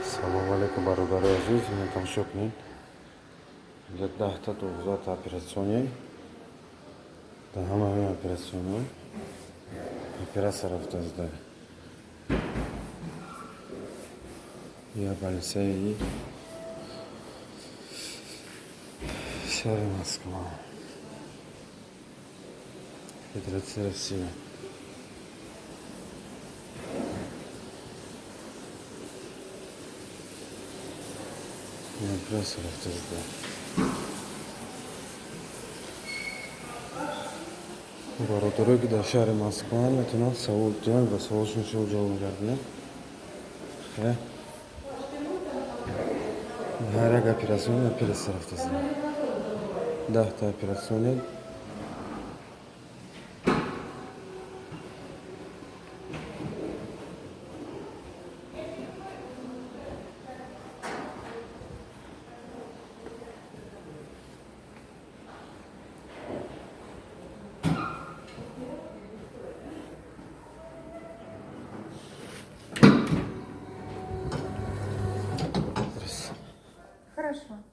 Салому алейкум, бародарои азиз, ина тамошо кунед. Инҷа 10-та, 12-та операционный. Дар ҳама ҳамин операционҳо оператсия рафтааст. Я больницаи шаҳри Москва, Федерация Россия. Оператсия рафтааст. Бародарое, ки дар шаҳри Москваанд, метавонанд савол диҳанд ва саволшон шумо ҷавоб мегардонем. Ҳар як операционный оператсия рафтааст. 10-та операционный. Хорошо.